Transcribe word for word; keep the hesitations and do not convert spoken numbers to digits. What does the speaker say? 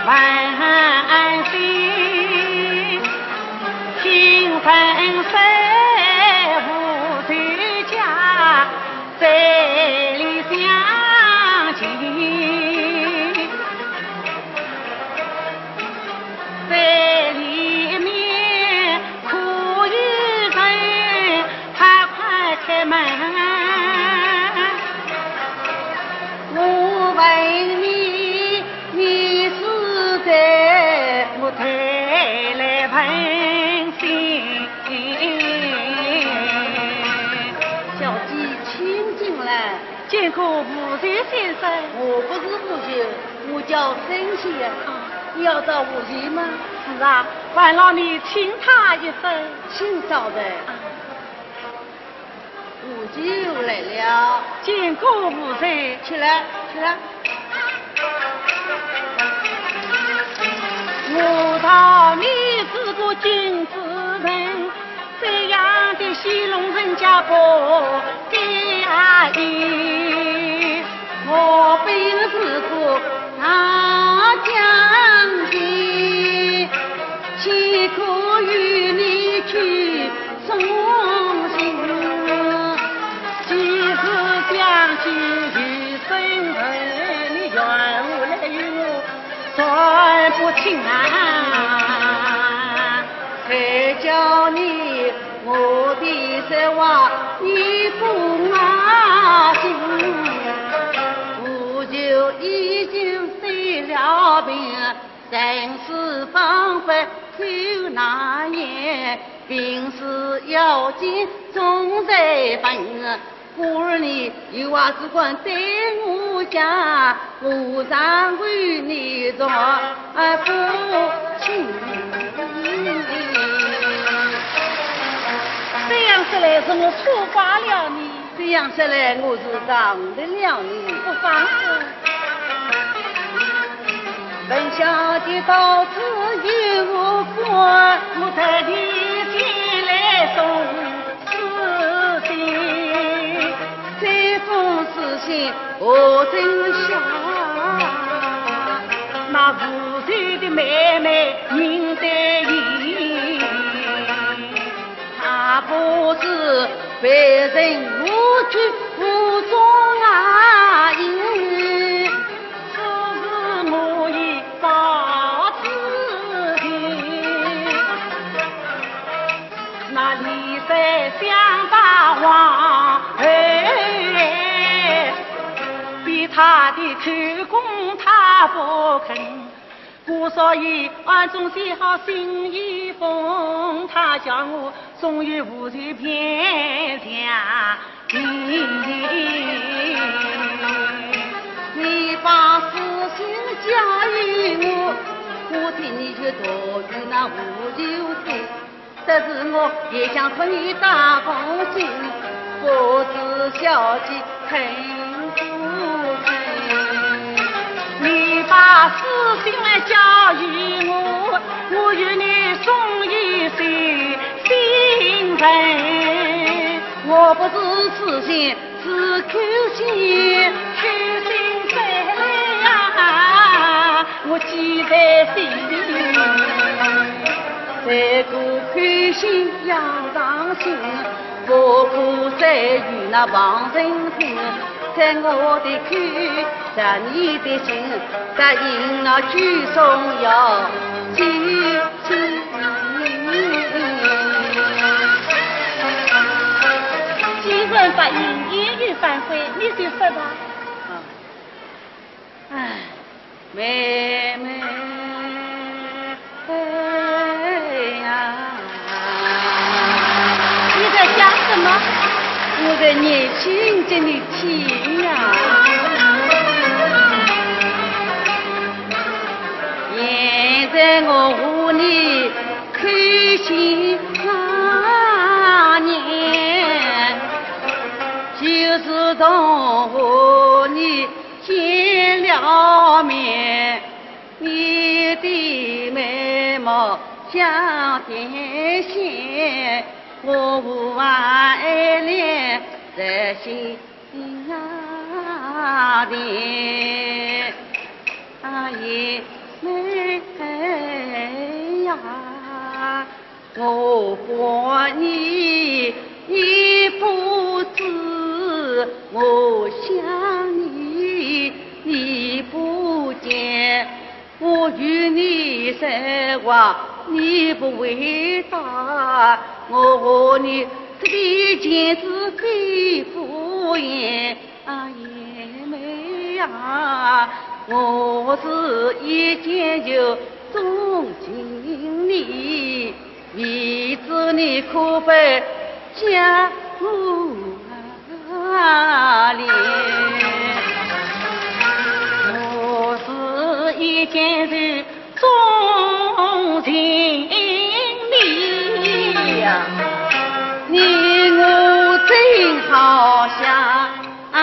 万岁，请万岁，无罪家，在里相见。 在里面可有人？快快开门。我问你，你是谁？我特来问讯。小姐，请进来。 见过吴秀先生。我不是吴秀，我叫沈秀。啊。你要找吴秀吗？是啊，烦劳你请他一声。请找的。啊。吴秀来了。见过吴秀。起来，起来。我道你是个君子人， 这样的戏弄人家不得已。我本是个大将军，岂可与你去送行？既是将军与身份，你怨何来与我 算不清啊。谁叫你我的实话你不拿心？我就已经生了病，人事方法就难言，病是要紧总在分。 故而你有话只管对我讲，我常为你做父亲。这样说来，是我错怪了你。这样说来，我是让得了你。不妨事。 闻小姐到此有何故？我特地前来送书信。这封书信何人写？那无罪的妹妹认得意。 她不知别人无拘无束啊，因此事我已告知你。那李宰相大王，哎，逼她的口供她不肯。 故所以暗中写好信一封，她叫我送与吴秀便相见。你把书信交与我，我替你去托与那吴秀的。 但是我也想送一大封信，不知小姐肯不肯？你把书信交与我，我与你送一封信人。我不是书信，是口信。口信谁来呀？ 我记在心里。这个口信要上心，不可再与那旁人听。在我的口，在你的心，答应那举送要记清。既然答应，言语反悔，你就说吧。啊。 哎，妹妹，哎呀。你在想什么？我在念信给你听呀。现在我和你口信那年，就是从和你 见了面，你的眉毛像电线，我无爱恋在心里。啊，也没呀，我不你，你不知，我想你，你不见。我与你说话，你不回答。我和你这里见是非不言。 啊，贤妹啊，我是一见就钟情你，未知你可否解我怜？我是一见就 钟情你呀，你我真好相爱。